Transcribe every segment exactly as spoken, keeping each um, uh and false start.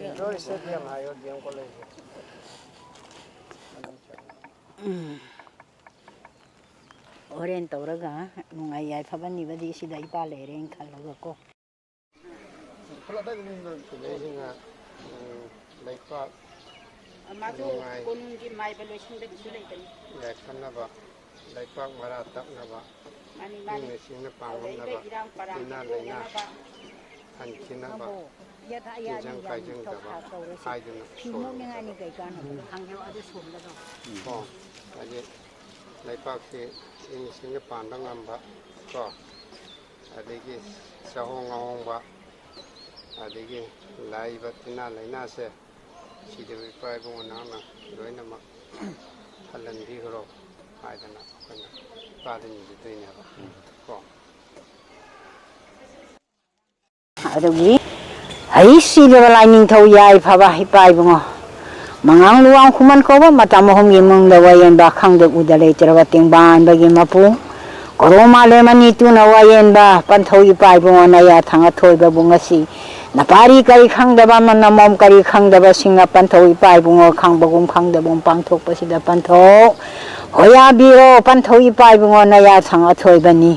Indoor stadium ꯍꯥꯏꯌꯣ, D M college꯫ ꯎꯝ꯫ ꯍꯣꯔꯦꯟ ꯇꯧꯔꯒ ꯅꯨꯡꯉꯥꯏ ꯌꯥꯏꯐꯕ ꯅꯤꯕꯗꯤ ꯁꯤꯗ ꯏꯄꯥ ꯂꯩꯔꯦꯅ ꯈꯜꯂꯒꯀꯣ꯫ ꯁꯤꯗꯩꯁꯤꯅ, ꯎꯝ, ꯂꯩꯄꯥꯛ ꯃꯥꯁꯨ ꯅꯨꯡꯉꯥꯏ ꯀꯣꯅꯨꯡꯒꯤ ꯃꯥꯏꯕ ꯂꯣꯏꯁꯪꯗꯒꯤꯁꯨ ꯂꯩꯕꯅꯤ꯫ ꯌꯥꯏꯐꯅꯕ, ꯂꯩꯄꯥꯛ ꯃꯔꯥ ꯇꯞꯅꯕ, ꯃꯥꯅꯤ, ꯃꯥꯅꯤ꯫ ꯏꯪꯅ ꯆꯤꯛꯅ ꯄꯥꯡꯂꯝꯅꯕ, ꯍꯧꯔꯛꯏꯕ ꯏꯔꯥꯡ ꯄꯔꯥꯡ ꯏꯅꯥ ꯂꯩꯅꯥ ꯍꯟꯊꯅꯕ, ꯇꯤꯟꯖꯪ ꯀꯥꯏꯖꯪꯗꯕ ꯍꯥꯏꯗꯨꯅ ꯁꯣꯜꯂꯨ꯫ ꯀꯣ, ꯍꯥꯏꯗꯤ ꯂꯩꯄꯥꯛꯁꯤ ꯏꯪꯅ ꯆꯤꯛꯅ ꯄꯥꯟꯕ ꯉꯝꯕ, ꯀꯣ, ꯑꯗꯒꯤ ꯆꯥꯍꯣꯡ ꯉꯥꯍꯣꯡꯕ, ꯑꯗꯒꯤ ꯂꯥꯛꯏꯕ ꯇꯤꯟꯅꯥ ꯂꯥꯏꯅꯥꯁꯦ ꯁꯤꯗꯕ ꯏꯄꯥ ꯏꯕꯨꯡꯉꯣ ꯅꯪꯅ ꯂꯣꯏꯅꯃꯛ ꯊꯜꯍꯟꯕꯤꯈ꯭ꯔꯣ ꯍꯥꯏꯗꯅ ꯑꯩꯈꯣꯏꯅ ꯏꯄꯥꯗ ꯅꯤꯖꯗꯣꯏꯅꯦꯕ꯫ ꯀꯣ꯫ ꯑꯗꯨꯒꯤ ꯍꯩꯁꯤꯡꯂꯕ ꯂꯥꯏꯅꯤꯡꯊꯧ ꯌꯥꯏꯐꯕ ꯏꯄꯥ ꯏꯕꯨꯡꯉꯣ, ꯃꯉꯥꯡ ꯂꯨꯋꯥꯡ ꯈꯨꯃꯟ ꯀꯧꯕ ꯃꯇꯝ ꯑꯍꯨꯝꯒꯤ ꯃꯅꯨꯡꯗ ꯋꯥꯌꯦꯟꯕ, ꯈꯪꯗ ꯎꯗ ꯂꯩꯇ꯭ꯔꯕ ꯇꯦꯡꯕꯥꯟꯕꯒꯤ ꯃꯄꯨ, ꯀꯣꯔꯣ ꯃꯥꯂꯦꯝ ꯑꯅꯤ ꯇꯨꯅ ꯋꯥꯌꯦꯟꯕ ꯄꯟꯊꯧ ꯏꯄꯥ ꯏꯕꯨꯡꯉꯣ ꯅꯌꯥ ꯊꯥꯡ ꯑꯊꯣꯏꯕꯕꯨ ꯉꯁꯤ ꯅꯄꯥꯔꯤ ꯀꯔꯤ ꯈꯪꯗꯕ, ꯃꯅꯃꯣꯝ ꯀꯔꯤ ꯈꯪꯗꯕꯁꯤꯡꯅ ꯄꯟꯊꯧ ꯏꯄꯥ ꯏꯕꯨꯡꯉꯣ ꯈꯪꯕꯒꯨꯝ ꯈꯪꯗꯕꯒꯨꯝ ꯄꯥꯡꯊꯣꯛꯄꯁꯤꯗ ꯄꯟꯊꯧ ꯍꯣꯌꯥꯕꯤꯔꯣ꯫ ꯄꯟꯊꯧ ꯏꯄꯥ ꯏꯕꯨꯡꯉꯣ ꯅꯌꯥ ꯊꯥꯡ ꯑꯊꯣꯏꯕꯅꯤ꯫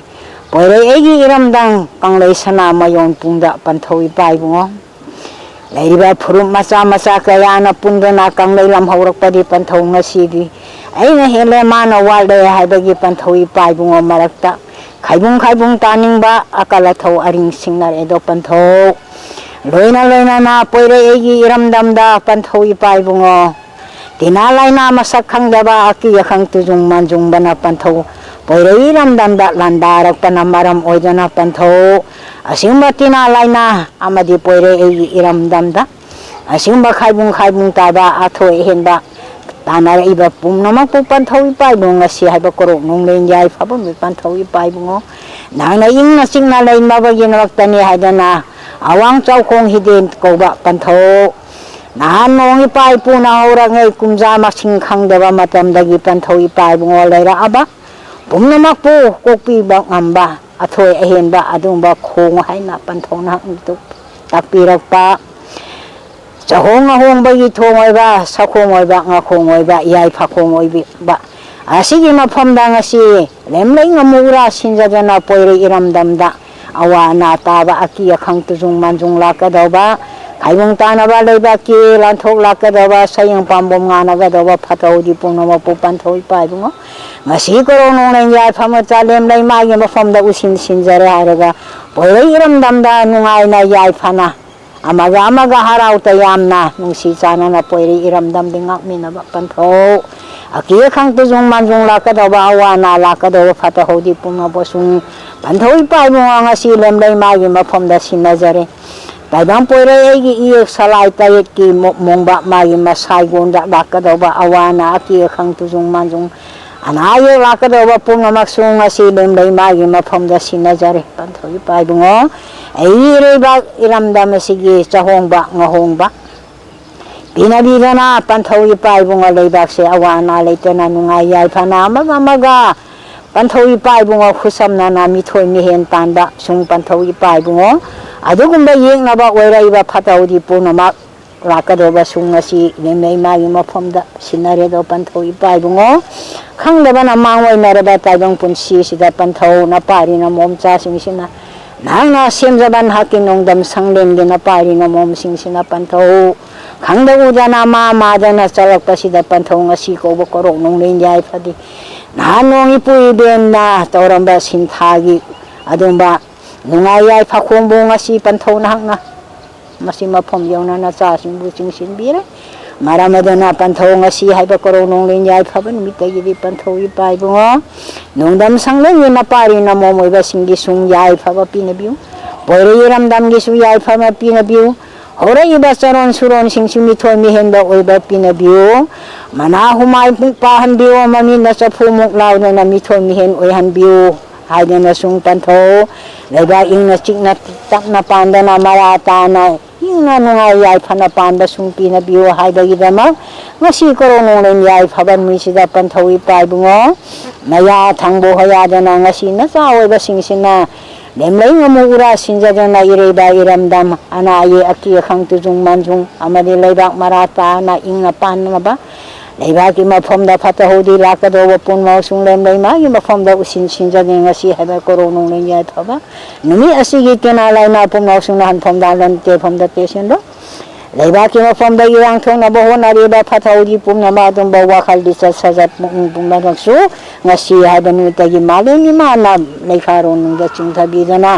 ꯄꯣꯏꯔꯩ ꯑꯩꯒꯤ ꯏꯔꯝꯗꯝ ꯀꯪꯂꯩ ꯁꯅꯥ ꯃꯌꯣꯟ ꯄꯨꯡꯗ ꯄꯟꯊꯧ ꯏꯄꯥ ꯏꯕꯨꯡꯉꯣ꯫ ꯂꯩꯔꯤꯕ ꯐꯨꯔꯨꯞ ꯃꯆꯥ ꯃꯆꯥ ꯀꯌꯥꯅ ꯄꯨꯟꯗꯨꯅ ꯀꯪꯂꯩ ꯂꯝꯍꯧꯔꯛꯄꯗꯤ ꯄꯟꯊꯧ ꯉꯁꯤꯗꯤ ꯑꯩꯅ ꯍꯦꯜꯂꯦ ꯃꯥꯅ ꯋꯥꯠꯂꯦ ꯍꯥꯏꯕꯒꯤ ꯄꯟꯊꯧ ꯏꯄꯥ ꯏꯕꯨꯡꯉꯣ ꯃꯔꯛꯇ ꯈꯥꯏꯕꯨꯡ ꯈꯥꯏꯕꯨꯡ ꯇꯥꯅꯤꯡꯕ ꯑꯀꯜ ꯑꯊꯧ ꯑꯔꯤꯡ ꯁꯤꯡꯅꯔꯦꯗꯣ ꯄꯟꯊꯧ꯫ ꯂꯣꯏꯅ ꯂꯣꯏꯅꯅ ꯄꯣꯏꯔꯩ ꯑꯩꯒꯤ ꯏꯔꯝꯗꯝꯗ ꯄꯟꯊꯧ ꯏꯄꯥ ꯏꯕꯨꯡꯉꯣ꯫ ꯇꯤꯟꯅꯥ ꯂꯥꯏꯅꯥ ꯃꯁꯛ ꯈꯪꯗꯕ ꯑꯀꯤ ꯑꯈꯪ ꯇꯨꯖꯨꯡ ꯃꯥꯟꯖꯨꯡꯕꯅ ꯄꯟꯊꯧ ꯄꯣꯏꯔꯩ ꯏꯔꯝꯗꯝꯗ ꯂꯥꯟꯗꯥꯔꯛꯄꯅ ꯃꯔꯝ ꯑꯣꯏꯗꯨꯅ ꯄꯟꯊꯧ꯫ ꯑꯁꯤꯒꯨꯝꯕ ꯇꯤꯟꯅꯥ ꯂꯥꯏꯅꯥ ꯑꯃꯗꯤ ꯄꯣꯏꯔꯩ ꯑꯩꯒꯤ ꯏꯔꯝꯗꯝꯗ ꯑꯁꯤꯒꯨꯝꯕ ꯈꯥꯏꯕꯨꯡ ꯈꯥꯏꯕꯨꯡ ꯇꯥꯕ ꯑꯊꯣꯏ ꯑꯍꯦꯟꯕ ꯇꯥꯟꯅꯔꯛꯏꯕ ꯄꯨꯝꯅꯃꯛꯄꯨ ꯄꯟꯊꯧ ꯏꯄꯥ ꯏꯕꯨꯡ ꯉꯁꯤ ꯍꯥꯏꯕ ꯀꯣꯔꯣꯛ ꯅꯣꯡꯂꯦꯟ ꯌꯥꯏꯐꯕ ꯅꯨꯃꯤꯠ ꯄꯟꯊꯧ ꯏꯄꯥ ꯏꯕꯨꯡꯉꯣ ꯅꯪꯅ ꯏꯪꯅ ꯆꯤꯛꯅ ꯂꯩꯅꯕꯒꯤꯗꯃꯛꯇꯅꯤ ꯍꯥꯏꯗꯅ ꯑꯋꯥꯡ ꯆꯥꯎꯈꯣꯡ ꯍꯤꯗꯦꯟ ꯀꯧꯕ ꯄꯟꯊꯧ ꯅꯍꯥꯟ ꯅꯣꯡ ꯏꯄꯥ ꯏꯄꯨꯅ ꯍꯧꯔꯛꯉꯩ ꯀꯨꯝꯖꯥ ꯃꯁꯤꯡ ꯈꯪꯗꯕ ꯃꯇꯝꯗꯒꯤ ꯄꯟꯊꯧ ꯏꯄꯥ ꯏꯕꯨꯡꯉꯣ ꯂꯩꯔꯛꯑꯕ ꯄꯨꯝꯅꯃꯛꯄꯨ ꯀꯣꯛꯄꯤꯕ ꯉꯝꯕ ꯑꯊꯣꯏ ꯑꯍꯦꯟꯕ ꯑꯗꯨꯒꯨꯝꯕ ꯈꯣꯡ ꯍꯥꯏꯅ ꯄꯟꯊꯧꯅ ꯇꯥꯛꯄꯤꯔꯛꯄ꯫ ꯆꯍꯣꯡ ꯑꯍꯣꯡꯕꯒꯤ ꯊꯣꯡ ꯑꯣꯏꯕ, ꯁꯈꯣꯡ ꯑꯣꯏꯕ, ꯉꯥꯈꯣꯡ ꯑꯣꯏꯕ, ꯌꯥꯏꯐꯈꯣꯡ ꯑꯣꯏꯕ ꯑꯁꯤꯒꯤ ꯃꯐꯝꯗ ꯉꯁꯤ ꯂꯦꯝꯂꯩ ꯉꯝꯃꯨꯔꯥ ꯁꯤꯟꯖꯗꯅ ꯄꯣꯏꯔꯩ ꯏꯔꯝꯗꯝꯗ ꯑꯋꯥ ꯑꯅꯥ ꯇꯥꯕ, ꯑꯀꯤ ꯑꯈꯪ, ꯇꯨꯖꯨꯡ ꯃꯥꯟꯖꯨꯡ ꯂꯥꯛꯀꯗꯧꯕ, ꯈꯥꯏꯕꯨꯡ ꯇꯥꯅꯕ ꯂꯩꯕꯥꯛꯀꯤ ꯂꯥꯟꯊꯣꯛ ꯂꯥꯛꯀꯗꯧꯕ, ꯁꯌꯦꯡ ꯄꯥꯝꯕꯣꯝ ꯉꯥꯅꯒꯗꯧꯕ ꯐꯠꯇ ꯍꯥꯎꯗꯤ ꯄꯨꯝꯅꯃꯛꯄꯨ ꯄꯟꯊꯧ ꯏꯄꯥ ꯏꯕꯨꯡꯉꯣ꯫ ꯉꯁꯤ ꯀꯣꯔꯧ ꯅꯣꯡꯂꯦꯟ ꯌꯥꯏꯐ ꯃꯆꯥ ꯂꯦꯝꯂꯩ ꯃꯥꯒꯤ ꯃꯐꯝꯗ ꯎꯁꯤꯟ ꯁꯤꯟꯖꯔꯦ ꯍꯥꯏꯔꯒ ꯄꯣꯏꯔꯩ ꯏꯔꯝꯗꯝꯗ ꯅꯨꯡꯉꯥꯏꯅ ꯌꯥꯏꯐꯅ ꯑꯃꯒ ꯑꯃꯒ ꯍꯔꯥꯎ ꯇꯌꯥꯝꯅ ꯅꯨꯡꯁꯤ ꯆꯥꯟꯅꯅ ꯄꯣꯏꯔꯩ ꯏꯔꯝꯗꯝꯗꯤ ꯉꯥꯛꯃꯤꯟꯅꯕ ꯄꯟꯊꯧ꯫ ꯑꯀꯤ ꯑꯈꯪ ꯇꯨꯖꯨꯡ ꯃꯥꯟꯖꯨꯡ ꯂꯥꯛꯀꯗꯧꯕ, ꯑꯋꯥ ꯑꯅꯥ ꯂꯥꯛꯀꯗꯧꯕ ꯐꯠꯇ ꯍꯥꯎꯗꯤ ꯄꯨꯝꯅꯃꯛꯁꯨ ꯄꯟꯊꯧ ꯏꯄꯥ ꯏꯕꯨꯡꯉꯣ ꯉꯁꯤ ꯂꯦꯝꯂꯩ ꯃꯥꯒꯤ ꯃꯐꯝꯗ ꯁꯤꯟꯅꯖꯔꯦ꯫ ꯇꯥꯏꯕꯪ ꯄꯣꯏꯔꯩ ꯑꯩꯒꯤ ꯏꯌꯦꯛ ꯁꯂꯥꯏ ꯇꯔꯦꯠꯀꯤ ꯃꯣ-, ꯃꯣꯡꯕ ꯃꯥꯒꯤ ꯃꯁꯥꯏꯒꯣꯟꯗ ꯂꯥꯛꯀꯗꯧꯕ ꯑꯋꯥ ꯑꯅꯥ ꯑꯀꯤ ꯑꯈꯪ ꯇꯨꯖꯨꯡ ꯃꯥꯟꯖꯨꯡ ꯑꯅꯥ ꯑꯌꯦꯛ ꯂꯥꯛꯀꯗꯧꯕ ꯄꯨꯝꯅꯃꯛꯁꯨ ꯉꯁꯤ ꯂꯦꯝꯂꯩ ꯃꯥꯒꯤ ꯃꯐꯝꯗ ꯁꯤꯟꯅꯖꯔꯦ ꯄꯟꯊꯧ ꯏꯄꯥ ꯏꯕꯨꯡꯉꯣ꯫ ꯑꯩꯒꯤ ꯏꯔꯩꯕꯥꯛ ꯏꯔꯝꯗꯝ ꯑꯁꯤꯒꯤ ꯆꯍꯣꯡꯕ ꯉꯥꯍꯣꯡꯕ ꯄꯤꯅꯕꯤꯗꯅ ꯄꯟꯊꯧ ꯏꯄꯥ ꯏꯕꯨꯡꯉꯣ ꯂꯩꯕꯥꯛꯁꯦ ꯑꯋꯥ ꯑꯅꯥ ꯂꯩꯇꯅ ꯅꯨꯡꯉꯥꯏ ꯌꯥꯏꯐꯅ ꯑꯃꯒ ꯑꯃꯒ ꯄꯟꯊꯧ ꯏꯄꯥ ꯏꯕꯨꯡꯉꯣ ꯈꯨꯠꯁꯝꯅꯅ ꯃꯤꯊꯣꯏ ꯃꯤꯍꯦꯟ ꯄꯥꯟꯕ ꯁꯨꯡ ꯄꯟꯊꯧ ꯏꯄꯥ ꯏꯕꯨꯡꯉꯣ꯫ ꯑꯗꯨꯒꯨꯝꯕ ꯌꯦꯛꯅꯕ ꯑꯣꯏꯔꯛꯏꯕ ꯐꯠꯇ ꯍꯥꯎꯗꯤ ꯄꯨꯝꯅꯃꯛ ꯂꯥꯛꯀꯗꯧꯕ ꯁꯨꯡ ꯑꯁꯤ ꯂꯦꯝꯂꯩ ꯃꯥꯒꯤ ꯃꯐꯝꯗ ꯁꯤꯟꯅꯔꯦꯗꯣ ꯄꯟꯊꯧ ꯏꯄꯥ ꯏꯕꯨꯡꯉꯣ꯫ ꯈꯪꯗꯕꯅ ꯃꯥꯡ ꯑꯣꯏꯅꯔꯕ ꯇꯥꯏꯕꯪ ꯄꯨꯟꯁꯤꯁꯤꯗ ꯄꯟꯊꯧ ꯅꯄꯥꯔꯤ ꯅꯃꯣꯝꯆꯥꯁꯤꯡꯁꯤꯅ ꯅꯍꯥꯛꯅ ꯁꯦꯝꯖꯕ ꯅꯍꯥꯛꯀꯤ ꯅꯣꯡꯗꯝ ꯁꯪꯂꯦꯟꯒꯤ ꯅꯄꯥꯔꯤ ꯅꯃꯣꯝꯁꯤꯡꯁꯤꯅ ꯄꯟꯊꯧ ꯈꯪꯗ ꯎꯗꯅ ꯃꯥ ꯃꯥꯗꯅ ꯆꯠꯂꯛꯄꯁꯤꯗ ꯄꯟꯊꯧ ꯉꯁꯤ ꯀꯧꯕ ꯀꯣꯔꯧ ꯅꯣꯡꯂꯦꯟ ꯌꯥꯏꯐꯗꯤ ꯅꯍꯥꯟ ꯅꯣꯡ ꯏꯄꯨ ꯏꯕꯦꯟꯅ ꯇꯧꯔꯝꯕ ꯁꯤꯟꯊꯥꯒꯤ ꯑꯗꯨꯝꯕ ꯅꯨꯡꯉꯥꯏ ꯌꯥꯏꯐ ꯈꯣꯡꯕꯨ ꯉꯁꯤ ꯄꯟꯊꯧ ꯅꯍꯥꯛꯅ ꯃꯁꯤ ꯃꯐꯝ ꯌꯧꯅ ꯅꯆꯥꯁꯤꯡꯕꯨ ꯆꯤꯡꯁꯤꯟꯕꯤꯔꯦ꯫ ꯃꯔꯝ ꯑꯗꯨꯅ ꯄꯟꯊꯧ ꯉꯁꯤ ꯍꯥꯏꯕ ꯀꯣꯔꯧ ꯅꯣꯡꯂꯦꯟ ꯌꯥꯏꯐꯕ ꯅꯨꯃꯤꯠꯇꯒꯤꯗꯤ ꯄꯟꯊꯧ ꯏꯄꯥ ꯏꯕꯨꯡꯉꯣ ꯅꯣꯡꯗꯝ ꯁꯪꯂꯦꯟꯒꯤ ꯅꯄꯥꯔꯤ ꯅꯃꯣꯝ ꯑꯣꯏꯕꯁꯤꯡꯒꯤꯁꯨ ꯌꯥꯏꯐꯕ ꯄꯤꯅꯕꯤꯌꯨ꯫ ꯄꯣꯏꯔꯩ ꯏꯔꯝꯗꯝꯒꯤꯁꯨ ꯌꯥꯏꯐꯕ ꯄꯤꯅꯕꯤꯌꯨ꯫ ꯍꯧꯔꯛꯏꯕ ꯆꯔꯣꯟ ꯁꯨꯔꯣꯟꯁꯤꯡꯁꯨ ꯃꯤꯊꯣꯏ ꯃꯤꯍꯦꯟꯕ ꯑꯣꯏꯕ ꯄꯤꯅꯕꯤꯌꯨ꯫ ꯃꯅꯥ ꯍꯨꯃꯥꯏ ꯃꯨꯛ ꯄꯥꯍꯟꯕꯤꯌꯨ, ꯃꯃꯤꯠꯅ ꯆꯐꯨ ꯃꯨꯛ ꯂꯥꯎꯗꯅ ꯃꯤꯊꯣꯏ ꯃꯤꯍꯦꯟ ꯑꯣꯏꯍꯟꯕꯤꯌꯨ ꯍꯥꯏꯗꯅ ꯁꯨꯡ ꯄꯟꯊꯧ꯫ ꯂꯩꯕꯥꯛ ꯏꯪꯅ ꯆꯤꯛꯅ ꯇꯞꯅ ꯄꯥꯟꯗꯅ ꯃꯔꯥ ꯇꯥꯅ ꯏꯪꯅ ꯅꯨꯡꯉꯥꯏ ꯌꯥꯏꯐꯅ ꯄꯥꯟꯕ ꯁꯨꯡ ꯄꯤꯅꯕꯤꯌꯨ ꯍꯥꯏꯕꯒꯤꯗꯃꯛ ꯉꯁꯤ ꯀꯣꯔꯧ ꯅꯣꯡꯂꯦꯟ ꯌꯥꯏꯐꯕ ꯅꯨꯃꯤꯠꯁꯤꯗ ꯄꯟꯊꯧ ꯏꯄꯥ ꯏꯕꯨꯡꯉꯣ ꯅꯌꯥ ꯊꯪꯕ ꯍꯣꯌꯥꯗꯅ ꯉꯁꯤ ꯅꯆꯥ ꯑꯣꯏꯕꯁꯤꯡꯁꯤꯅ ꯂꯦꯝꯂꯩ ꯉꯝꯃꯨ ꯎꯔꯥ ꯁꯤꯟꯖꯗꯅ ꯏꯔꯩꯕ ꯏꯔꯝꯗꯝ ꯑꯅꯥ ꯑꯌꯦꯛ ꯑꯀꯤ ꯑꯈꯪ ꯇꯨꯖꯨꯡ ꯃꯥꯟꯖꯨꯡ ꯑꯃꯗꯤ ꯂꯩꯕꯥꯛ ꯃꯔꯥ ꯇꯥꯅ ꯏꯪꯅ ꯄꯥꯟꯅꯕ ꯂꯩꯕꯥꯛꯀꯤ ꯃꯐꯝꯗ ꯐꯠꯇ ꯍꯥꯎꯗꯤ ꯂꯥꯛꯀꯗꯧꯕ ꯄꯨꯝꯅꯃꯛꯁꯨ ꯂꯦꯝꯂꯩ ꯃꯥꯒꯤ ꯃꯐꯝꯗ ꯎꯁꯤꯟ ꯁꯤꯟꯖꯅꯤꯡ ꯉꯁꯤ ꯍꯥꯏꯕ ꯀꯣꯔꯧ ꯅꯣꯡꯂꯩ ꯌꯥꯏꯐꯕ ꯅꯨꯃꯤꯠ ꯑꯁꯤꯒꯤ ꯇꯦꯅꯥ ꯂꯥꯏꯅꯥ ꯄꯨꯝꯅꯃꯛꯁꯤꯡꯅ ꯍꯟꯐꯝꯗ ꯂꯟ ꯇꯦꯐꯝꯗ ꯇꯦꯁꯤꯟꯂꯣ꯫ ꯂꯩꯕꯥꯛꯀꯤ ꯃꯐꯝꯗ ꯏꯔꯥꯡ ꯊꯣꯛꯅꯕ ꯍꯣꯠꯅꯔꯤꯕ ꯐꯠꯇ ꯍꯥꯎꯗꯤ ꯄꯨꯝꯅꯃꯛ ꯑꯗꯨꯝꯕ ꯋꯥꯈꯜ ꯂꯤꯆꯠ ꯁꯥꯖꯠ ꯄꯨꯛꯅꯤꯡ ꯄꯨꯝꯅꯃꯛꯁꯨ ꯉꯁꯤ ꯍꯥꯏꯕ ꯅꯨꯃꯤꯠꯇꯒꯤ ꯃꯥꯂꯦꯝ ꯏꯃꯥꯅ ꯂꯩꯈꯥꯔꯣꯟ ꯅꯨꯡꯗ ꯆꯤꯡꯊꯕꯤꯗꯨꯅ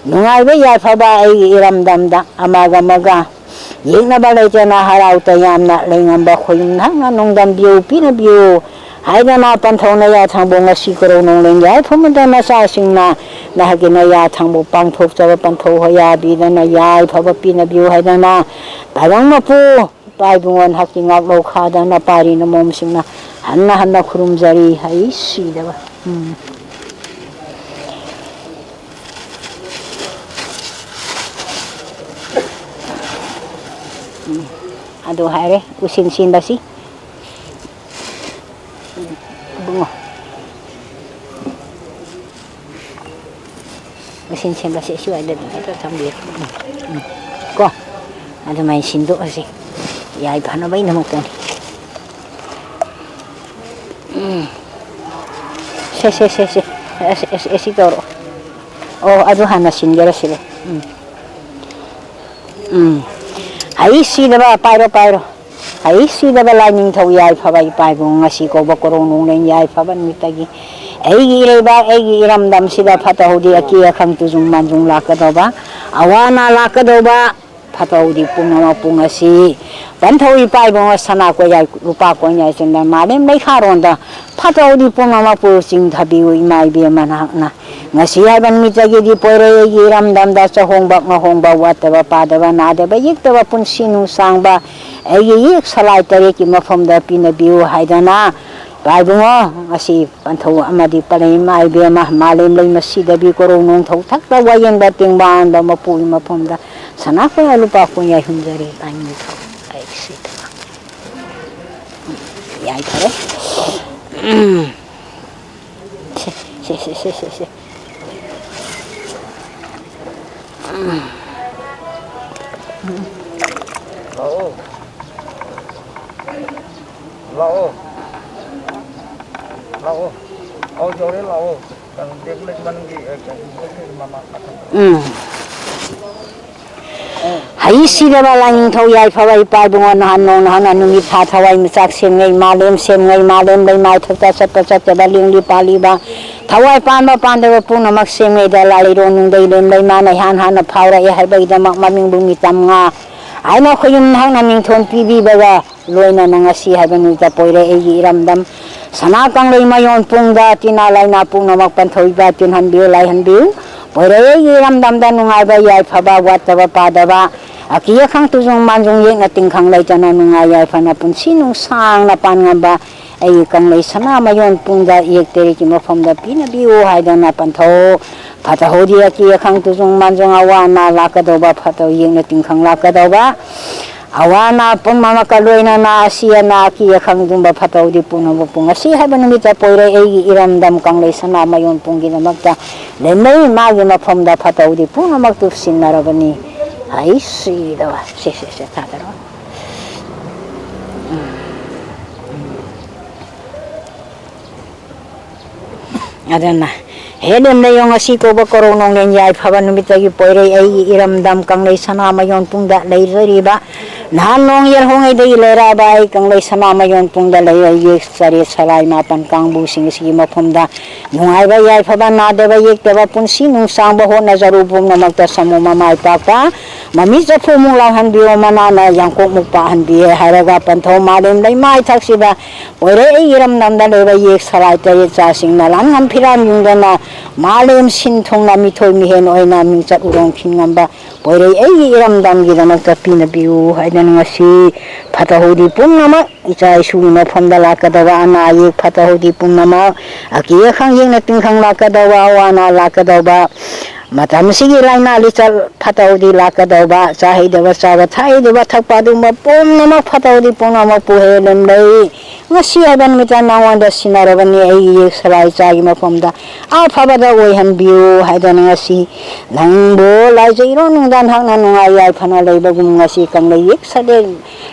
ꯅꯨꯡꯉꯥꯏꯕ ꯌꯥꯏꯐꯕ ꯑꯩꯒꯤ ꯏꯔꯝꯗꯝꯗ ꯑꯃꯒ ꯑꯃꯒ ꯌꯦꯛꯅꯕ ꯂꯩꯇꯅ ꯍꯔꯥꯎ ꯇꯌꯥꯝꯅ ꯂꯩꯉꯝꯕ ꯈꯣꯏꯌꯨꯝ ꯅꯪꯅ ꯅꯣꯡꯗꯝꯕꯤꯌꯨ ꯄꯤꯅꯕꯤꯌꯨ ꯍꯥꯏꯗꯅ ꯄꯟꯊꯧ ꯅꯌꯥ ꯊꯪꯕ ꯉꯁꯤ ꯀꯣꯔꯧ ꯅꯣꯡꯂꯦꯟ ꯌꯥꯏꯐꯃꯗ ꯅꯆꯥꯁꯤꯡꯅ ꯅꯍꯥꯛꯀꯤ ꯅꯌꯥ ꯊꯪꯕ ꯄꯥꯡꯊꯣꯛꯆꯕ ꯄꯟꯊꯧ ꯍꯣꯌꯥꯕꯤꯗꯅ ꯌꯥꯏꯐꯕ ꯄꯤꯅꯕꯤꯌꯨ ꯍꯥꯏꯗꯅ ꯇꯥꯏꯕꯪ ꯃꯄꯨ ꯏꯄꯥ ꯏꯕꯨꯡꯉꯣ ꯅꯍꯥꯛꯀꯤ ꯉꯥꯛꯂꯧ ꯈꯥꯗꯅ ꯄꯥꯔꯤ ꯅꯃꯣꯝꯁꯤꯡꯅ ꯍꯟꯅ ꯍꯟꯅ ꯈꯨꯔꯨꯝꯖꯔꯤ꯫ ꯍꯩ ꯁꯤꯗꯕ꯫ ꯎꯝ꯫ ꯎꯝ꯫ ꯑꯗꯨ ꯍꯥꯏꯔꯦ ꯎꯁꯤꯟ ꯁꯤꯟꯕꯁꯤ꯫ ꯎꯝ, ꯏꯕꯨꯡꯉꯣ꯫ ꯃꯁꯤꯟ ꯁꯦꯝꯕꯁꯦ ꯁꯤꯋꯥꯏꯗ ꯑꯗꯨꯝ ꯍꯦꯛꯇ ꯊꯝꯕꯤꯔꯣ꯫ ꯎꯝ, ꯎꯝ꯫ ꯀꯣ? ꯑꯗꯨꯃꯥꯏꯅ ꯁꯤꯟꯗꯣꯛꯑꯁꯤ꯫ ꯌꯥꯏ ꯐꯅꯕꯒꯤꯗꯃꯛꯇꯅꯤ꯫ ꯎꯝ꯫ ꯁꯦ, ꯁꯦ, ꯁꯦ, ꯁꯦ꯫ ꯑꯁ, ꯑꯁ, ꯑꯁꯤ ꯇꯧꯔꯣ꯫ ꯑꯣ, ꯑꯗꯨ ꯍꯥꯟꯅ ꯁꯤꯟꯒꯦꯔꯥ ꯁꯤꯕꯨ꯫ ꯎꯝ꯫ ꯎꯝ꯫ ꯍꯩ ꯁꯤꯗꯕ, ꯄꯥꯏꯔꯣ, ꯄꯥꯏꯔꯣ꯫ ꯍꯩ ꯁꯤꯗꯕ ꯂꯥꯏꯅꯤꯡꯊꯧ ꯌꯥꯏꯐꯕ ꯏꯄꯥ ꯏꯕꯨꯡ ꯉꯁꯤ ꯀꯧꯕ ꯀꯣꯔꯧ ꯅꯣꯡꯂꯦꯟ ꯌꯥꯏꯐꯕ ꯅꯨꯃꯤꯠꯇꯒꯤ ꯑꯩꯒꯤ ꯏꯔꯩꯕꯥꯛ, ꯑꯩꯒꯤ ꯏꯔꯝꯗꯝꯁꯤꯗ ꯐꯠꯇ ꯍꯥꯎꯗꯤ ꯑꯀꯤ ꯑꯈꯪ ꯇꯨꯖꯨꯡ ꯃꯥꯟꯖꯨꯡ ꯂꯥꯛꯀꯗꯧꯕ, ꯑꯋꯥ ꯑꯅꯥ ꯂꯥꯛꯀꯗꯧꯕ, ꯐꯠꯇ ꯍꯥꯎꯗꯤ ꯄꯨꯝꯅꯃꯛꯄꯨ ꯉꯁꯤ ꯄꯟꯊꯧ ꯏꯄꯥ ꯏꯕꯨꯡ ꯁꯅꯥ ꯀꯣꯌꯥꯏ, ꯂꯨꯄꯥ ꯀꯣꯌꯥꯏ ꯆꯟꯗ ꯃꯥꯂꯦꯝ ꯂꯩꯈꯥꯔꯣꯟꯗ ꯐꯠꯇ ꯍꯥꯎꯗꯤ ꯄꯨꯝꯅꯃꯛꯄꯨ ꯆꯤꯡꯊꯕꯤꯌꯨ ꯏꯃꯥ ꯏꯕꯦꯝꯃ ꯅꯍꯥꯛꯅ꯫ ꯉꯁꯤ ꯍꯥꯏꯕ ꯅꯨꯃꯤꯠꯇꯒꯤꯗꯤ ꯄꯣꯏꯔꯩ ꯑꯩꯒꯤ ꯏꯔꯝꯗꯝꯗ ꯆꯥꯍꯣꯡꯕ ꯉꯥꯍꯣꯡꯕ, ꯋꯥꯠꯇꯕ ꯄꯥꯗꯕ, ꯅꯥꯗꯕ ꯌꯦꯛꯇꯕ, ꯄꯨꯟꯁꯤ ꯅꯨꯡꯁꯥꯡꯕ ꯑꯩꯒꯤ ꯌꯦꯛ ꯁꯂꯥꯏ ꯇꯔꯦꯠꯀꯤ ꯃꯐꯝꯗ ꯄꯤꯅꯕꯤꯌꯨ ꯍꯥꯏꯗꯅ ꯏꯄꯥ ꯏꯕꯨꯡꯉꯣ ꯉꯁꯤ ꯄꯟꯊꯧ ꯑꯃꯗꯤ ꯄꯔꯦꯡ ꯏꯃꯥ ꯏꯕꯦꯝꯃ ꯃꯥꯂꯦꯝ ꯂꯩꯃ ꯁꯤꯗꯕꯤ ꯀꯣꯔꯧ ꯅꯣꯡꯊꯧ ꯊꯛꯇ ꯋꯥꯌꯦꯟꯕ ꯇꯦꯡꯕꯥꯟꯕ ꯃꯄꯨꯒꯤ ꯃꯐꯝꯗ ꯁꯅꯥ ꯀꯣꯌꯥ ꯂꯨꯄꯥ ꯀꯣꯌꯥ ꯍꯨꯝꯖꯔꯤ ꯂꯥꯏꯅꯤꯡꯊꯧ꯫ ꯑꯩ ꯁꯤ ꯌꯥꯏꯐꯔꯦ꯫ ꯎꯝ꯫ ꯁꯦ, ꯁꯦ, ꯁꯦ, ꯁꯦ, ꯁꯦ, ꯁꯦ꯫ ꯎꯝ꯫ ꯎꯝ꯫ ꯂꯥꯛꯑꯣ꯫ ꯂꯥꯛꯑꯣ꯫ ꯂꯥꯛꯑꯣ꯫ ꯑꯧ, ꯌꯧꯔꯦ, ꯂꯥꯛꯑꯣ꯫ ꯀꯩꯅꯣ, ꯕꯦꯛ ꯂꯩ ꯃꯅꯨꯡꯒꯤ, ꯑꯦ, ꯀꯩꯅꯣ, ꯕꯦꯛ ꯂꯩ ꯃꯃꯥꯡ ꯅꯥꯀꯟꯗ꯫ ꯎꯝ꯫ ꯍꯩ ꯁꯤꯗꯕ ꯂꯥꯏꯅꯤꯡꯊꯧ ꯌꯥꯏꯐꯕ ꯏꯄꯥ ꯏꯕꯨꯡꯉꯣ, ꯅꯍꯥꯟ ꯅꯣꯡ ꯅꯍꯥꯟꯅ ꯅꯨꯃꯤꯠ ꯊꯥ ꯊꯋꯥꯏ ꯃꯤꯆꯥꯛ ꯁꯦꯝꯉꯩ ꯃꯥꯂꯦꯝ ꯁꯦꯝꯉꯩ ꯃꯥꯂꯦꯝ ꯂꯩꯃꯥꯏ ꯊꯛꯇ ꯆꯠꯄ ꯆꯠꯇꯕ ꯂꯦꯡꯂꯤ ꯄꯥꯜꯂꯤꯕ ꯊꯋꯥꯏ ꯄꯥꯟꯕ ꯄꯥꯟꯗꯕ ꯄꯨꯝꯅꯃꯛ ꯁꯦꯝꯉꯩꯗ ꯂꯥꯂꯩꯔꯣꯟ ꯅꯨꯡꯗꯩ ꯂꯦꯝ ꯂꯩꯃꯥꯅ ꯏꯍꯥꯟ ꯍꯥꯟꯅ ꯐꯥꯎꯔꯛꯑꯦ ꯍꯥꯏꯕꯒꯤꯗꯃꯛ ꯃꯃꯤꯡꯕꯨ ꯃꯤꯇꯝ ꯉꯥ ꯍꯥꯏꯅ ꯈꯣꯏꯌꯨꯝ ꯅꯍꯥꯛꯅ ꯃꯤꯡꯊꯣꯟ ꯄꯤꯕꯤꯕꯒ ꯂꯣꯏꯅꯅ ꯉꯁꯤ ꯍꯥꯏꯕ ꯅꯨꯃꯤꯠꯇ ꯄꯣꯏꯔꯩ ꯑꯩꯒꯤ ꯏꯔꯝꯗꯝ ꯁꯅꯥ ꯀꯪꯂꯩ ꯃꯌꯣꯟ ꯄꯨꯡꯗ ꯇꯤꯟꯅ ꯂꯥꯏꯅꯥ ꯄꯨꯝꯅꯃꯛ ꯄꯟꯊꯣꯛꯏꯕ ꯇꯤꯟꯍꯟꯕꯤꯌꯨ ꯂꯥꯏꯍꯟꯕꯤꯌꯨ꯫ ꯄꯣꯏꯔꯩ ꯑꯩꯒꯤ ꯏꯔꯝꯗꯝꯗ ꯅꯨꯡꯉꯥꯏꯕ ꯌꯥꯏꯐꯕ ꯋꯥꯠꯇꯕ ꯄꯥꯗꯕ ꯑꯀꯤ ꯑꯈꯪ ꯇꯨꯖꯨꯡ ꯃꯥꯟꯖꯨꯡ ꯌꯦꯛꯅ ꯇꯤꯟꯈꯪ ꯂꯩꯇꯅ ꯅꯨꯡꯉꯥꯏ ꯌꯥꯏꯐꯅ ꯄꯨꯟꯁꯤ ꯅꯨꯡꯁꯥꯡꯅ ꯄꯥꯟꯉꯝꯕ ꯑꯩꯒꯤ ꯀꯪꯂꯩ ꯁꯅꯥ ꯃꯌꯣꯟ ꯄꯨꯡꯗ ꯏꯌꯦꯛ ꯇꯦꯔꯦꯠꯀꯤ ꯃꯐꯝꯗ ꯄꯤꯅꯕꯤꯌꯨ ꯍꯥꯏꯗꯅ ꯄꯟꯊꯧ ꯐꯠꯇ ꯍꯥꯎꯗꯤ ꯑꯀꯤ ꯑꯈꯪ ꯇꯨꯖꯨꯡ ꯃꯥꯟꯖꯨꯡ ꯑꯋꯥ ꯑꯅꯥ ꯂꯥꯛꯀꯗꯧꯕ ꯐꯠꯇ ꯌꯦꯛꯅ ꯇꯤꯟꯈꯪ ꯂꯥꯛꯀꯗꯧꯕ ꯑꯋꯥ ꯑꯅꯥ ꯄꯨꯝꯅꯃꯛꯀ ꯂꯣꯏꯅꯅ ꯑꯁꯤ ꯑꯅꯥ ꯑꯀꯤ ꯑꯈꯪꯒꯨꯝꯕ ꯐꯠꯇ ꯍꯥꯎꯗꯤ ꯄꯨꯝꯅꯃꯛꯄꯨ ꯉꯁꯤ ꯍꯥꯏꯕ ꯅꯨꯃꯤꯠꯇ ꯄꯣꯏꯔꯩ ꯑꯩꯒꯤ ꯏꯔꯝꯗꯝ ꯀꯪꯂꯩ ꯁꯅꯥ ꯃꯌꯣꯟ ꯄꯨꯡꯒꯤꯗꯃꯛꯇ ꯂꯦꯝꯂꯩ ꯃꯥꯒꯤ ꯃꯐꯝꯗ ꯐꯠꯇ ꯍꯥꯎꯗꯤ ꯄꯨꯝꯅꯃꯛꯇꯨ ꯁꯤꯟꯅꯔꯕꯅꯤ꯫ ꯍꯩ ꯁꯤꯗꯕ꯫ ꯁꯦ, ꯁꯦ, ꯁꯦ, ꯊꯥꯗꯔꯣ꯫ ꯎꯝ꯫ ꯎꯝ꯫ ꯑꯗꯨꯅ ꯍꯦ ꯂꯦꯝꯂꯩꯌꯣꯡ ꯑꯁꯤ ꯀꯧꯕ ꯀꯣꯔꯧ ꯅꯣꯡꯂꯦꯟ ꯌꯥꯏꯐꯕ ꯅꯨꯃꯤꯠꯇꯒꯤ ꯄꯣꯏꯔꯩ ꯑꯩꯒꯤ ꯏꯔꯝꯗꯝ ꯀꯪꯂꯩ ꯁꯅꯥ ꯃꯌꯣꯟ ꯄꯨꯡꯗ ꯂꯩꯖꯔꯤꯕ ꯅꯍꯥꯟ ꯅꯣꯡ ꯌꯦꯜꯍꯧꯉꯩꯗꯒꯤ ꯂꯩꯔꯛꯑꯕ ꯑꯩ ꯀꯪꯂꯩ ꯁꯅꯥ ꯃꯌꯣꯟ ꯄꯨꯡꯗ ꯂꯩꯔ ꯌꯦꯛ ꯆꯔꯦꯠ ꯁꯂꯥꯏ ꯃꯥꯄꯟ ꯀꯥꯡꯕꯨꯁꯤꯡ ꯑꯁꯤꯒꯤ ꯃꯐꯝꯗ ꯅꯨꯡꯉꯥꯏꯕ ꯌꯥꯏꯐꯕ ꯅꯥꯗꯕ ꯌꯦꯛꯇꯕ ꯄꯨꯟꯁꯤ ꯅꯨꯡꯁꯥꯡꯕ ꯍꯣꯠꯅꯖꯔꯨ ꯄꯨꯝꯅꯃꯛꯇ ꯁꯃꯨ ꯃꯃꯥꯏ ꯄꯥꯛꯄ ꯃꯃꯤ ꯆꯐꯨꯃꯨꯛ ꯂꯥꯎꯍꯟꯕꯤꯌꯣ ꯃꯅꯥꯅ ꯌꯥꯡꯀꯣꯛꯃꯨꯛ ꯄꯥꯛꯍꯟꯕꯤꯌꯦ ꯍꯥꯏꯔꯒ ꯄꯟꯊꯧ ꯃꯥꯂꯦꯝ ꯂꯩꯃꯥꯏ ꯊꯛꯁꯤꯗ ꯑꯣꯏꯔꯦ ꯑꯩꯒꯤ ꯏꯔꯝꯗꯝꯗ ꯂꯩꯕ ꯌꯦꯛ ꯁꯂꯥꯏ ꯇꯔꯦꯠ ꯆꯥꯁꯤꯡꯅ ꯂꯥꯟꯉꯝ ꯐꯤꯔꯥꯟ ꯌꯨꯡꯗꯅ ꯃꯥꯂꯦꯝ ꯁꯤꯟ ꯊꯨꯡꯅ ꯃꯤꯊꯣꯏ ꯃꯤꯍꯦꯟ ꯑꯣꯏꯅ ꯃꯤꯡꯆꯠ ꯎꯔꯣꯡ ꯈꯤꯟ ꯉꯝꯕ ꯑꯣꯏꯔꯦ ꯑꯩꯒꯤ ꯏꯔꯝꯗꯝꯒꯤꯗꯃꯛꯇ ꯄꯤꯅꯕꯤꯌꯨ ꯍꯥꯏꯗꯅ ꯉꯁꯤ ꯐꯠꯇ ꯍꯥꯎꯗꯤ ꯄꯨꯝꯅꯃꯛ ꯏꯆꯥ ꯏꯁꯨꯒꯤ ꯃꯐꯝꯗ ꯂꯥꯛꯀꯗꯕ ꯑꯅꯥ ꯑꯌꯦꯛ ꯐꯠꯇ ꯍꯥꯎꯗꯤ ꯄꯨꯝꯅꯃꯛ ꯑꯀꯤ ꯑꯈꯪ ꯌꯦꯛꯅ ꯇꯤꯟꯈꯪ ꯂꯥꯛꯀꯗꯕ ꯑꯋꯥ ꯑꯅꯥ ꯂꯥꯛꯀꯗꯕ ꯃꯇꯝꯁꯤꯒꯤ ꯂꯥꯏꯅꯥ ꯂꯤꯆꯠ ꯐꯠꯇ ꯍꯥꯎꯗꯤ ꯂꯥꯛꯀꯗꯧꯕ, ꯆꯥꯍꯩꯗꯕ ꯆꯥꯕ, ꯊꯛꯍꯩꯗꯕ ꯊꯛꯄ, ꯑꯗꯨꯒꯨꯝꯕ ꯄꯨꯝꯅꯃꯛ ꯐꯠꯇ ꯍꯥꯎꯗꯤ ꯄꯨꯝꯅꯃꯛꯄꯨ ꯍꯦ ꯂꯦꯝꯂꯩ꯫ ꯉꯁꯤ ꯍꯥꯏꯕ ꯅꯨꯃꯤꯠꯇ ꯅꯉꯣꯟꯗ ꯁꯤꯟꯅꯔꯕꯅꯤ, ꯑꯩꯒꯤ ꯌꯦꯛ ꯁꯂꯥꯏ ꯆꯥꯒꯤ ꯃꯐꯝꯗ ꯑꯐꯕꯗ ꯑꯣꯏꯍꯟꯕꯤꯌꯨ ꯍꯥꯏꯗꯅ ꯉꯁꯤ ꯅꯪꯕꯨ ꯂꯥꯏꯖꯩꯔꯣ꯫ ꯅꯨꯡꯗꯥꯡ ꯍꯛꯅ ꯅꯨꯡꯉꯥꯏ ꯌꯥꯏꯐꯅ ꯂꯩꯕꯒꯨꯝ ꯉꯁꯤ ꯀꯪꯂꯩ ꯌꯦꯛ ꯁꯂꯦ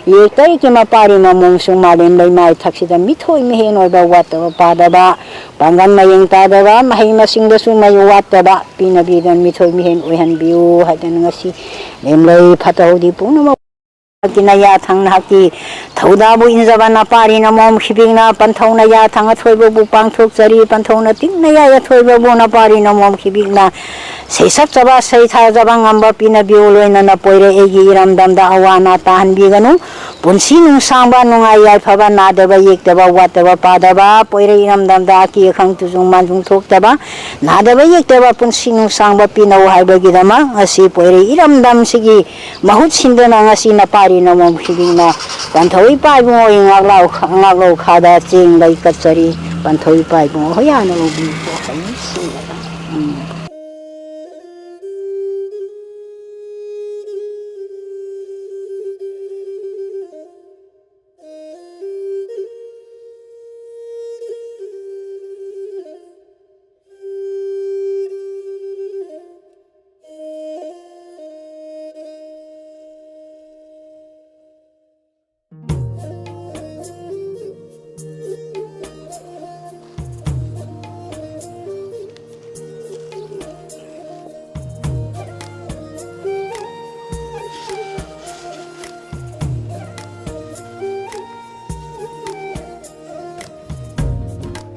ꯌꯦꯛꯇꯔꯤꯒꯤ ꯃꯄꯥꯔꯤ ꯃꯃꯣꯡꯁꯨ ꯃꯥꯂꯦꯝ ꯂꯩꯃꯥꯏ ꯊꯛꯁꯤꯗ ꯃꯤꯊꯣꯏ ꯃꯤꯍꯦꯟ ꯑꯣꯏꯕ ꯋꯥꯠꯇꯕ ꯄꯥꯗꯕ, ꯄꯥꯡꯒꯜ ꯃꯌꯦꯡ ꯇꯥꯗꯕ, ꯃꯍꯩ ꯃꯁꯤꯡꯗꯁꯨ ꯃꯩ ꯋꯥꯠꯇꯕ, ꯄꯤꯅꯕꯤꯗꯨꯅ ꯃꯤꯊꯣꯏ ꯃꯤꯍꯦꯟ ꯑꯣꯏꯍꯟꯕꯤꯌꯨ ꯍꯥꯏꯗꯅ ꯉꯁꯤ ꯂꯦꯝꯂꯩ ꯐꯠꯇ ꯍꯥꯎꯗꯤ ꯄꯨꯝꯅꯃꯛ ꯅꯍꯥꯛꯀꯤ ꯅꯌꯥ ꯊꯪ ꯅꯍꯥꯛꯀꯤ ꯊꯧꯗꯥꯕꯨ ꯏꯟꯖꯕ ꯅꯄꯥꯔꯤ ꯅꯃꯣꯝ ꯈꯤꯕꯤꯛꯅ ꯄꯟꯊꯧꯅ ꯌꯥ ꯊꯪ ꯑꯊꯣꯏꯕꯕꯨ ꯄꯥꯡꯊꯣꯛꯆꯔꯤ, ꯄꯟꯊꯧꯅ ꯇꯤꯛꯅ ꯌꯥꯏ ꯑꯊꯣꯏꯕꯕꯨ ꯅꯄꯥꯔꯤ ꯅꯃꯣꯝ ꯈꯤꯕꯤꯛꯅ ꯁꯩꯁꯛꯆꯕ ꯁꯩꯊꯥꯖꯕ ꯉꯝꯕ ꯄꯤꯅꯕꯤꯌꯨ꯫ ꯂꯣꯏꯅꯅ ꯄꯣꯏꯔꯦ ꯑꯩꯒꯤ ꯏꯔꯝꯗꯝꯗ ꯑꯋꯥ ꯑꯅꯥ ꯇꯥꯍꯟꯕꯤꯒꯅꯨ꯫ ꯄꯨꯟꯁꯤ ꯅꯨꯡꯁꯥꯡꯕ, ꯅꯨꯡꯉꯥꯏ ꯌꯥꯏꯐꯕ, ꯅꯥꯗꯕ ꯌꯦꯛꯇꯕ, ꯋꯥꯠꯇꯕ ꯄꯥꯗꯕ, ꯄꯣꯏꯔꯩ ꯏꯔꯝꯗꯝꯗ ꯑꯀꯤ ꯑꯈꯪ ꯇꯨꯖꯨꯡ ꯃꯥꯟꯖꯨꯡ ꯊꯣꯛꯇꯕ, ꯅꯥꯗꯕ ꯌꯦꯛꯇꯕ, ꯄꯨꯟꯁꯤ ꯅꯨꯡꯁꯥꯡꯕ ꯄꯤꯅꯧ ꯍꯥꯏꯕꯒꯤꯗꯃꯛ ꯉꯁꯤ ꯄꯣꯏꯔꯩ ꯏꯔꯝꯗꯝꯁꯤꯒꯤ ꯃꯍꯨꯠ ꯁꯤꯟꯗꯨꯅ ꯉꯁꯤ ꯅꯄꯥꯔꯤ ꯅꯃꯣꯝ ꯈꯤꯕꯤꯛꯅ ꯄꯟꯊꯧ ꯏꯄꯥ ꯏꯕꯨꯡꯉꯣ ꯉꯥꯛꯂꯥꯎ, ꯉꯥꯛꯂꯧ ꯈꯥꯗ ꯆꯦꯡ ꯂꯩ ꯀꯠꯆꯔꯤ꯫ ꯄꯟꯊꯧ ꯏꯄꯥ ꯏꯕꯨꯡꯉꯣ ꯍꯣꯏ ꯌꯥꯅ ꯂꯧꯕꯤꯌꯨ꯫ ꯎꯝ꯫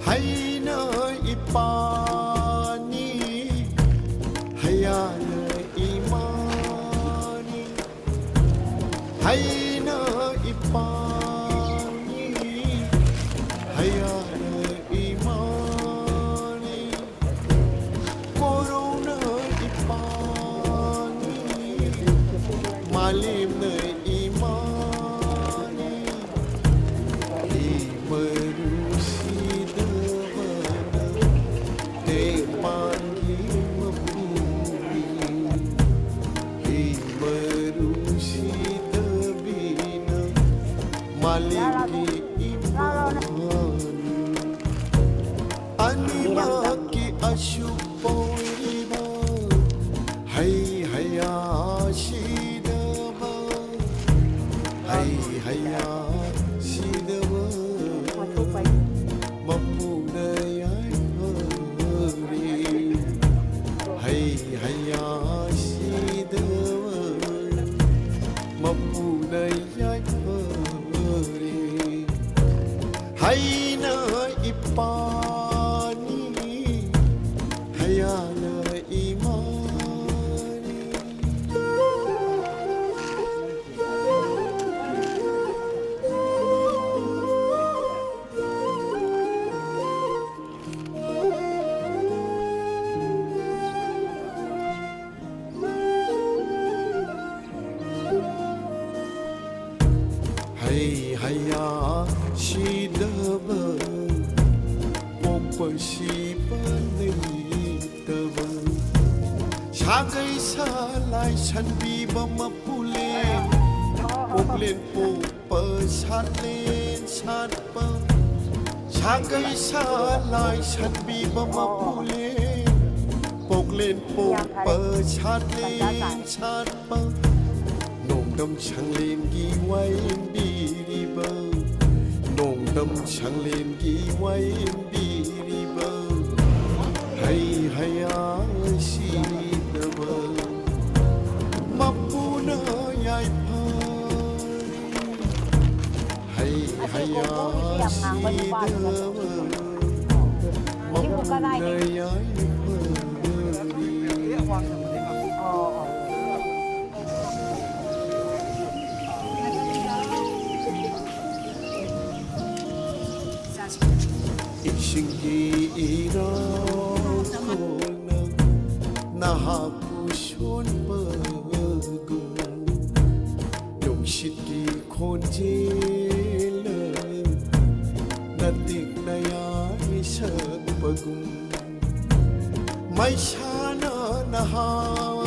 ꯍꯩꯅ ꯏꯄꯥꯅꯤ, ꯍꯌꯥꯅ ꯏꯃꯥꯅꯤ, ꯍꯩꯅ ꯏꯄꯥꯅꯤ, ꯍꯌꯥꯅ ꯏꯃꯥꯅꯤ, ꯀꯣꯔꯧꯅ ꯏꯄꯥꯅꯤ, ꯃꯥꯂꯦꯝꯅ ꯏꯃꯥꯅꯤ, ꯏꯃꯔꯨ ꯁꯤꯗꯕꯅ ꯇꯦꯡꯄꯥꯟꯒꯤ ꯃꯄꯨ ꯄꯣꯏꯔꯤꯕ ꯍꯩ ꯍꯩꯌꯥ ꯁꯤꯗꯕ, ꯍꯩ ꯍꯩꯌꯥ ꯁꯤꯗꯕ ꯃꯄꯨꯅ ꯌꯥꯏꯐꯔꯦ꯫ ꯍꯩ ꯍꯩꯌꯥ ꯁꯤꯗꯕ ꯃꯄꯨꯅ ꯌꯥꯏꯐꯔꯦ꯫ ꯍꯩꯅ ꯏꯄꯥꯅꯤ, ꯍꯩꯌꯥꯅ ꯏꯃꯥꯅꯤ꯫ ꯍꯩ ꯍꯩꯌꯥ ꯁꯤꯗꯕ, ꯄꯣꯛꯄ ꯁꯤꯕ ꯂꯩꯇꯕ, ꯁꯥꯒꯩ ꯁꯥꯂꯥꯏ ꯁꯟꯕꯤꯕ ꯃꯄꯨꯂꯦꯟ, ꯄꯣꯛꯂꯦꯟ ꯄꯣꯛꯄ ꯁꯥꯠꯂꯦꯟ ꯁꯥꯠꯄ, ꯁꯥꯒꯩ ꯁꯥꯂꯥꯏ ꯁꯟꯕꯤꯕ ꯃꯄꯨꯂꯦꯟ, ꯄꯣꯛꯂꯦꯟ ꯄꯣꯛꯄ ꯁꯥꯠꯂꯦꯟ ꯁꯥꯠꯄ, ꯅꯣꯡꯗꯝ ꯁꯪꯂꯦꯟꯒꯤ ꯋꯥꯌꯦꯟꯕꯤꯔꯤꯕ, ꯅꯣꯡꯗꯝ ꯁꯪꯂꯦꯟꯒꯤ ꯋꯥꯌꯦꯟꯕꯤꯔꯤꯕ, ꯍꯩ ꯍꯩꯌꯥ ꯁꯤꯗꯕ ꯃꯄꯨꯅ ꯌꯥꯏꯐꯔꯦ꯫ ꯍꯩ ꯍꯩꯌꯥ ꯁꯤꯗꯕ ꯃꯄꯨꯅ ꯌꯥꯏꯐꯔꯦ꯫ ꯏꯁꯤꯡꯒꯤ ꯏꯔꯥꯡ ꯀꯣꯟꯅ ꯅꯍꯥꯛꯄꯨ ꯁꯣꯟꯕꯒꯨꯝ, ꯅꯨꯡꯁꯤꯠꯀꯤ ꯈꯣꯟꯖꯦꯜꯅ ꯅꯇꯤꯛ ꯅꯌꯥꯏ ꯁꯛꯄꯒꯨꯝ, ꯃꯩꯁꯥꯅ ꯅꯍꯥꯛ